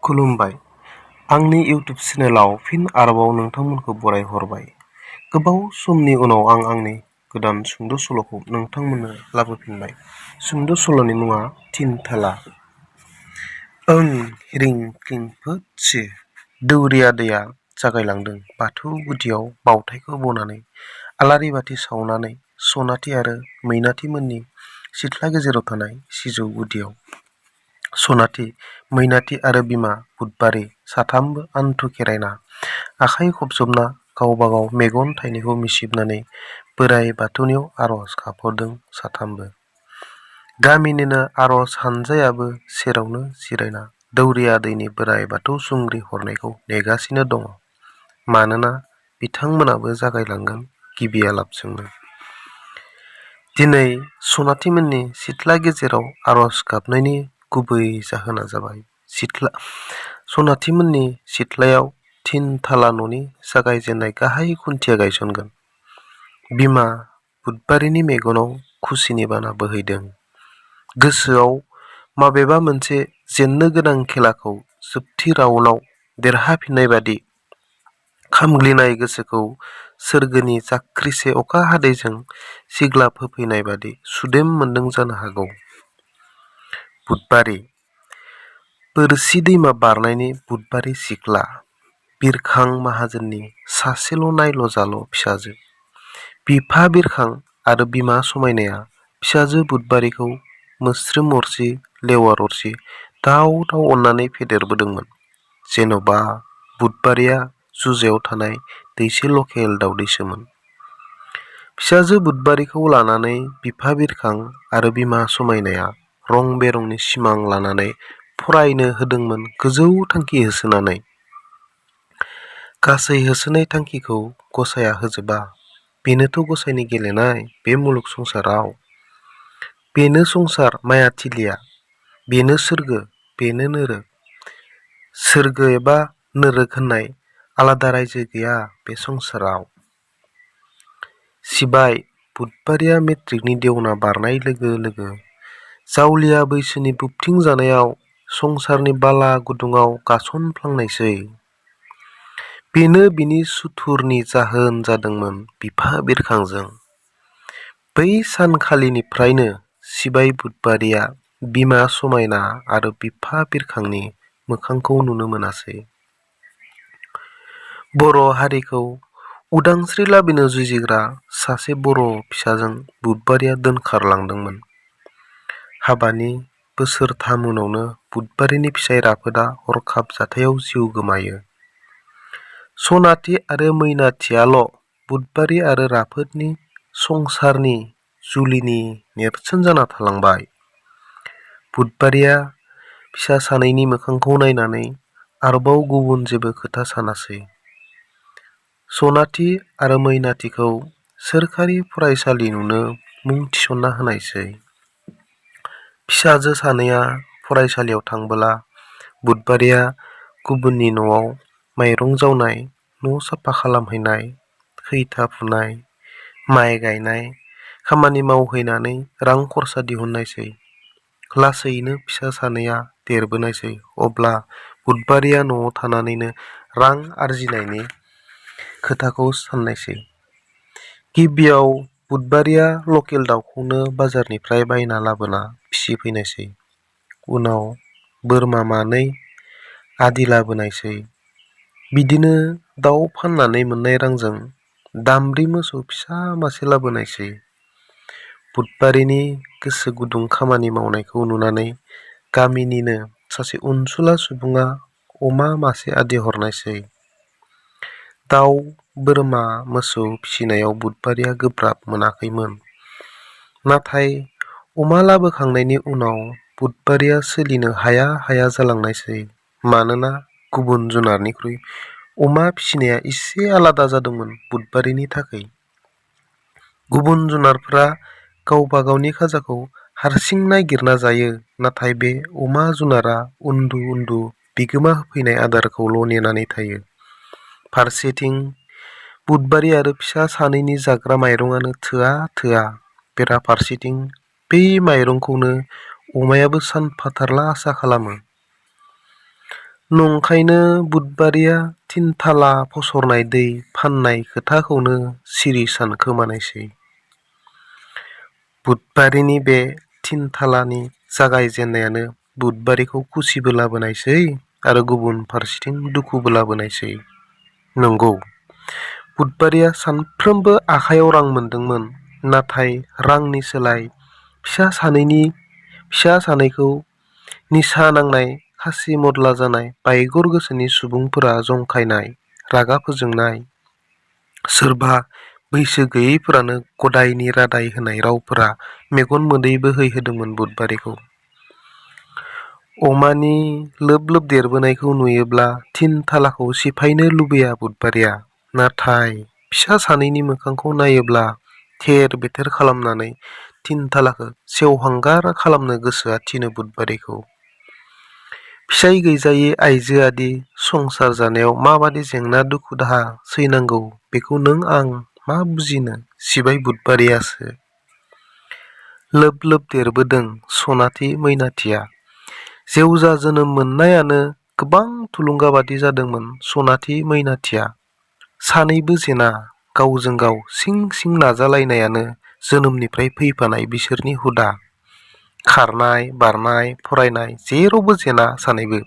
खुलुमबाय। आंनि इउट्युब चेनेलाव फिन आरोबाव नोंथांमोनखौ बरायहरबाय। गोबाव समनि उनाव आं आंनि गोदान सुंद' सल'खौ नोंथांमोननो लाबोफिनबाय। सुंद' सल'नि मुङा थिनथाला। ओं रिं क्रिं फोदसि दौरिया दैया जागायलांदों बाथौ गुदियाव बावथायखौ बनानै आलारि बाथि सावनानै सनाथि आरो मैनाथि मोननि सिथ्ला गेजेराव थानाय सिजौ गुदियाव। सनाथि, मैनाथि आरो बिमा बुदबारि साथामबो आन्थु खेरायना आखाइ खबजबना गावबा गाव मेगन थाइनैखौ मिसिबनानै बोराइ बाथौनियाव आरज गाबहरदों साथामबो। गामिनिनो आरज हानजायाबो सेरावनो जिरायना दौरिया दैनि बोराइ बाथौ सुंग्रि हरनायखौ नेगासिनो दङ। मानोना बिथांमोनाबो जागायलांगोन गिबि आलापजोंनो। दिनै सनाथिमोननि सिथ्ला गेजेराव आरज गाबनायनि गुबै जाहोना जाबाय सनाथिमोननि सिथ्लायाव थिनथाला न'नि जागायजेननाय गाहाय खुन्थिया गायसनगोन। बिमा बुदबारिनि मेगनाव खुसिनि बाना बोहैदों। गोसोआव माबेबा मोनसे जेननो गोनां खेलाखौ जोबथि राउन्डआव देरहाफिननाय बादि खामग्लिनाय गोसोखौ सोरगोनि जाख्रिसे अखा हादैजों सिग्लाब होफैनाय बादि सुदेम मोनदों जानो हागौ। बुदबारि बोरसि दैमा बारनायनि बुदबारि सिख्ला बिरखां माहाजोननि सासेल' नायल' जाल' फिसाजो। बिफा बिरखां आरो बिमा समायनाया फिसाजो बुदबारिखौ मोस्रोम अरसि लेवार अरसि दाव दाव अननानै फेदेरबोदोंमोन। जेन'बा बुदबारिया जुजायाव थानाय दैसे लकेल दावदैसोमोन। फिसाजो बुदबारिखौ लानानै बिफा बिरखां आरो बिमा समायनाया रं बेरंनि सिमां लानानै फरायनो होदोंमोन गोजौ थांखि होसोनानै। गासै होसोनाय थांखिखौ गसाइया होजोबा। बेनोथ' गसाइनि गेलेनाय बे मुलुग संसाराव। बेनो संसार मायाथिलिया, बेनो सोरगो, बेनो नोरोग। सोरगो एबा नोरोग होननाय आलादा रायजो गैया बे संसाराव। सिबाय बुदबारिया मेट्रिकनि देवना बारनाय लोगो लोगो जावलिया बैसोनि बुबथिं जानायाव संसारनि बाला गुदुङाव गासनफ्लांनायसै। बेनो बिनि सुथुरनि जाहोन जादोंमोन बिफा बिरखांजों। बै सानखालिनिफ्रायनो सिबाय बुदबारिया बिमा समायना आरो बिफा बिरखांनि मोखांखौ नुनो मोनासै। बर' हारिखौ उदांस्रि लाबोनो जुजिग्रा सासे बर' फिसाजों बुदबारिया दोनखारलांदोंमोन। हाबानि बोसोरथाम उनावनो बुदबारिनि फिसाइ राफोदा हरखाब जाथायाव जिउ गोमायो। सनाथि आरो मैनाथियाल' बुदबारि आरो राफोदनि संसारनि जुलिनि नेरसोन जाना थालांबाय। बुदबारिया फिसा सानैनि मोखांखौ नायनानै आरोबाव गुबुन जेबो खोथा सानासै। सनाथि आरो मैनाथिखौ सोरखारि फरायसालियावनो मुं थिसनना होनायसै। फिसाजो सानैया फरायसालियाव थांबोला बुदबारिया गुबुननि न'आव माइरं जावनाय, न' साफा खालामहैनाय, खैथा फुनाय, माइ गायनाय खामानि मावहैनानै रां खरसा दिहुननायसै। लासैनो फिसा सानैया देरबोनायसै। अब्ला बुदबारिया न'आव थानानैनो रां आरजिनायनि खोथाखौ साननायसै। गिबियाव बुदबारिया लकेल दाउखौनो बाजारनिफ्राय बायना लाबोना फिसिफैनायसै। उनाव बोरमा मानै आदि लाबोनायसै। बिदिनो दाउ फाननानै मोननाय रांजों दामब्रि मोसौ फिसा मासे लाबोनायसै। बुदबारिनि गोसो गुदुं खामानि मावनायखौ नुनानै गामिनिनो सासे अनसुला सुबुङा अमा मासे आदि हरनायसै। दाउ बोरमा मोसौ फिसिनायाव बुदबारिया गोब्राब मोनाखैमोन। नाथाय अमा लाबोखांनायनि उनाव बुदबारिया सोलिनो हाया हाया जालांनायसै। मानोना गुबुन जुनारनिख्रुइ अमा फिसिनाया एसे आलादा जादोंमोन बुदबारिनि थाखै। गुबुन जुनारफोरा गावबा गावनि खाजाखौ हारसिं नागिरना जायो। नाथाय बे अमा जुनारा उन्दु उन्दु बिगोमा होफैनाय आदारखौल' नेनानै थायो। फारसेथिं बुदबारि आरो फिसा सानैनि जाग्रा माइरंआनो थोआ थोआ। बेराफारसेथिं बै माइरंखौनो अमायाबो सानफाथारला आसा खालामो। नंखायनो बुधबारिया थिनथाला फसरनाय दै फाननाय खोथाखौनो सिरि सानखोमानायसै। बुधबारिनि बे थिनथालानि जागायजेननायानो बुधबारिखौ खुसिबो लाबोनायसै आरो गुबुन फारसेथिं दुखुबो लाबोनायसै। नंगौ, बुधबारिया सानफ्रोमबो आखायाव रां मोनदोंमोन, नाथाय रांनि सोलाय फिसा सानैखौ निसा नांनाय, खासि मदला जानाय, बायगर गोसोनि सुबुंफोरा जंखायनाय, रागा फोजोंनाय, सोरबा बैसो गैयैफोरानो गदायनि रादाय होनाय रावफोरा मेगन मोदै बोहैहोदोंमोन बुधबारिखौ। अमानि लोब लोब देरबोनायखौ नुयोब्ला थिनथालाखौ सिफायनो लुबैया बुधबारिया, नाथाय फिसा सानैनि मोखांखौ नायोब्ला थेर बेथेर खालामनानै थिनथालाखौ सेवहांगार खालामनो गोसोआ थिनो बुधबारिखौ। फिसाइ गैजायै आइजोआदि संसार जानायाव माबादि जेंना दुखु दाहा सैनांगौ बेखौ नों आं मा बुजिनो सिबाय बुधबारियासो। लोब लोब देरबोदों सनाथि मैनाथिया। जेवजा जोनोम मोननायानो गोबां थुलुंगा बादि जादोंमोन सनाथि मैनाथिया। सानैबो जेना, गावजों गाव सिं सिं नाजालायनायानो जोनोमनिफ्राय फैफानाय बिसोरनि हुदा। खारनाय बारनाय फरायनाय जेरावबो जेना सानैबो।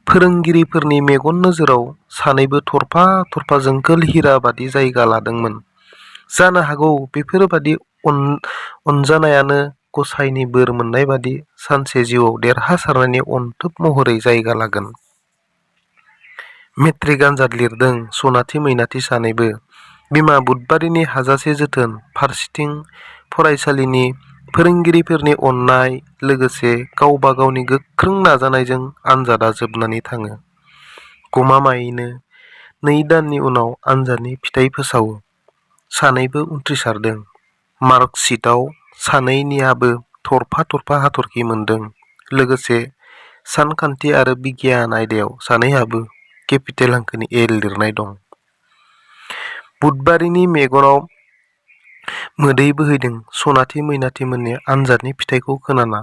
फोरोंगिरिफोरनि मेगन नोजोराव सानैबो थरफा थरफा जोंखोल हिरा बादि जायगा लादोंमोन। जानो हागौ बेफोरबादि अनजानायानो गसाइनि बोर मोननाय बादि सानसे जिउआव देरहासारनायनि अनथोब महरै जायगा लागोन। मेट्रिक आनजाद लिरदों सनाथि मैनाथि सानैबो। बिमा बुधबारिनि हाजासे जोथोन, फारसेथिं फरायसालिनि फोरोंगिरिफोरनि अननाय, लोगोसे गावबा गावनि गोख्रों नाजानायजों आनजादा जोबनानै थाङो। गमामायैनो 2 दाननि उनाव आनजादनि फिथाइ फोसावो। सानैबो उथ्रिसारदों। मार्कशीटआव सानैनियाबो थरफा थरफा हाथरखि मोनदों। लोगोसे सानखान्थि आरो बिगियान आयदायाव सानैहाबो केपिटेल हांखोनि ए लिरनाय दं। बुधबारिनि मेगनाव मोदै बोहैदों सनाथि मैनाथिमोननि आनजादनि फिथाइखौ खोनाना।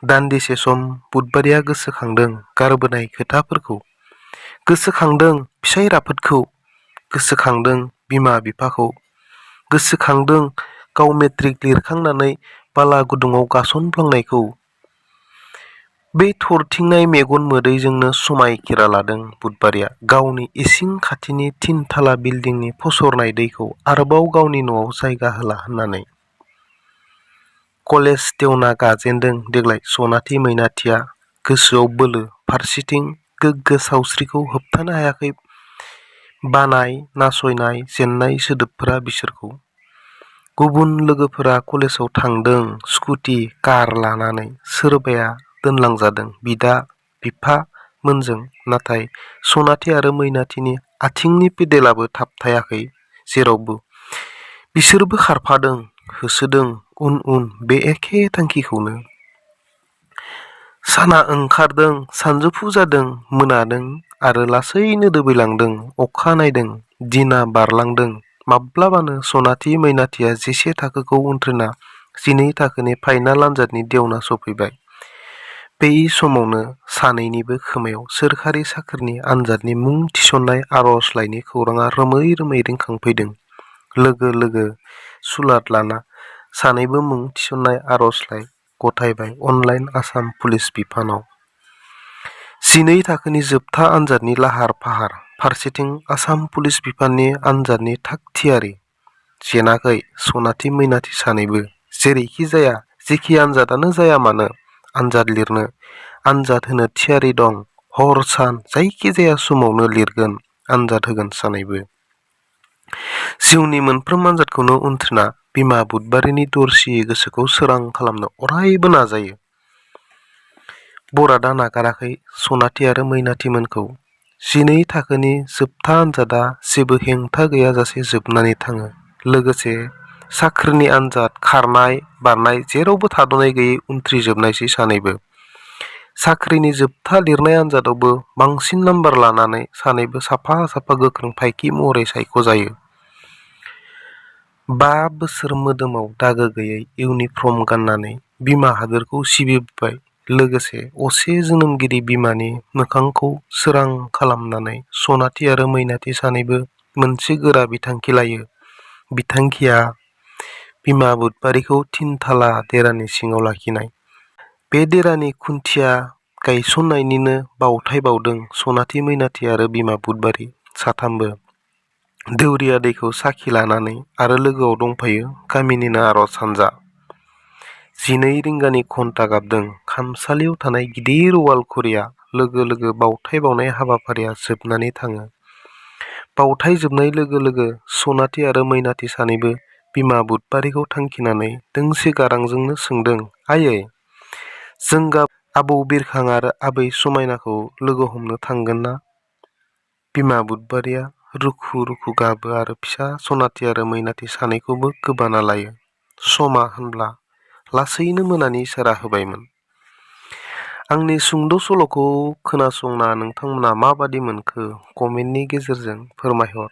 दान्दिसे सम बुधबारिया गोसोखांदों गारबोनाय खोथाफोरखौ, गोसोखांदों फिसाइ राफोदखौ, गोसोखांदों बिमा बिफाखौ, गोसोखांदों गाव मेट्रिक लिरखांनानै बाला गुदुङाव गासनफ्लांनायखौ। बे थरथिंनाय मेगन मोदैजोंनो समायखिरा लादों बुधबारिया गावनि इसिं खाथिनि थिनथाला बिल्डिंनि फसरनाय दैखौ आरोबाव गावनि न'आव जायगा होला होननानै। कलेज देवना गाजेन्दों देग्लाय सनाथि मैनाथिया। गोसोआव बोलो, फारसेथिं गोग्गो सावस्रिखौ होबथानो हायाखै बानाय, नासयनाय, जेननाय सोदोबफोरा बिसोरखौ। गुबुन लोगोफोरा कलेजाव थांदों स्कुटि, कार लानानै। सोरबाया दोनलांजादों बिदा बिफा मोनजों, नाथाय सनाथि आरो मैनाथिनि आथिंनि पेडेलाबो थाबथायाखै जेरावबो। बिसोरबो खारफादों, होसोदों उन उन बे एखे थांखिखौनो। साना ओंखारदों, सानजौफु जादों, मोनादों आरो लासैनो दोबैलांदों। अखा नायदों, दिना बारलांदों। माब्लाबानो सनाथि मैनाथिया 10 थाखोखौ उथ्रिना 12 थाखोनि फाइनाल आनजादनि देवना सफैबाय। बै समावनो सानैनिबो खोमायाव सोरखारि साख्रिनि आनजादनि मुं थिसननाय आर'जलाइनि खौराङा रोमै रोमै रिंखांफैदों। लोगो लोगो सुलाद लाना सानैबो मुं थिसननाय आर'जलाइ गथायबाय अनलाइन आसाम पुलिस बिफानाव। 12 थाखोनि जोबथा आनजादनि लाहार फाहार, फारसेथिं आसाम पुलिस बिफाननि आनजादनि थाग थियारि। जेनाखै सनाथि मैनाथि सानैबो। जेरैखि जाया, जेखि आनजादानो जाया मानो आनजाद लिरनो, आनजाद होनो थियारि दं। हर सान जायखि जाया समावनो लिरगोन, आनजाद होगोन सानैबो। जिउनि मोनफ्रोम आनजादखौनो उथ्रिना बिमा बुधबारिनि दरसि गोसोखौ सोरां खालामनो अरायबो नाजायो। बरादा नागाराखै सनाथि आरो मैनाथिमोनखौ। 12 थाखोनि जोबथा आनजादा जेबो हेंथा गैयाजासे जोबनानै थाङो। लोगोसे साख्रिनि आनजाद, खारनाय बारनाय जेरावबो थाद'नाय गैयै उथ्रिजोबनायसै सानैबो। साख्रिनि जोबथा लिरनाय आनजादावबो बांसिन नाम्बार लानानै सानैबो साफा साफा गोख्रों फाइखि महरै सायख'जायो। 5 बोसोर मोदोमाव दागो गैयै इउनिफर्म गाननानै बिमा हादोरखौ सिबिबोबाय। लोगोसे असे जोनोमगिरि बिमानि मोखांखौ सोरां खालामनानै सनाथि आरो मैनाथि सानैबो मोनसे गोरा बिथांखि लायो। बिथांखिया बिमा बुधबारिखौ थिनथाला देरानि सिङाव लाखिनाय। बे देरानि खुन्थिया गायसननायनिनो बावथाय बावदों सनाथि मैनाथि आरो बिमा बुधबारि साथामबो। दौरिया दैखौ साखि लानानै आरो लोगोआव दंफायो गामिनिनो आरज हानजा। 12 रिंगानि घन्टा गाबदों। खामसालियाव थानाय गिदिर वालखुरिया लोगो लोगो बावथाय बावनाय हाबाफारिया जोबनानै थाङो। बावथाय जोबनाय लोगो लोगो सनाथि आरो मैनाथि सानैबो बिमा बुधबारिखौ थांखिनानै दोंसे गारांजोंनो सोंदों, आयै, जों आबौ बिरखां आरो आबै समायनाखौ लोगो हमनो थांगोन ना? बिमा बुधबारिया रुखु रुखु गाबो आरो फिसा सनाथि आरो मैनाथि सानैखौबो गोबाना लायो। समा होनब्ला लासैनो मोनानि इसारा होबायमोन। आंनि सुंद' सल'खौ खोनासंना नोंथांमोना माबादि मोनखो कमेन्टनि गेजेरजों फोरमायहर।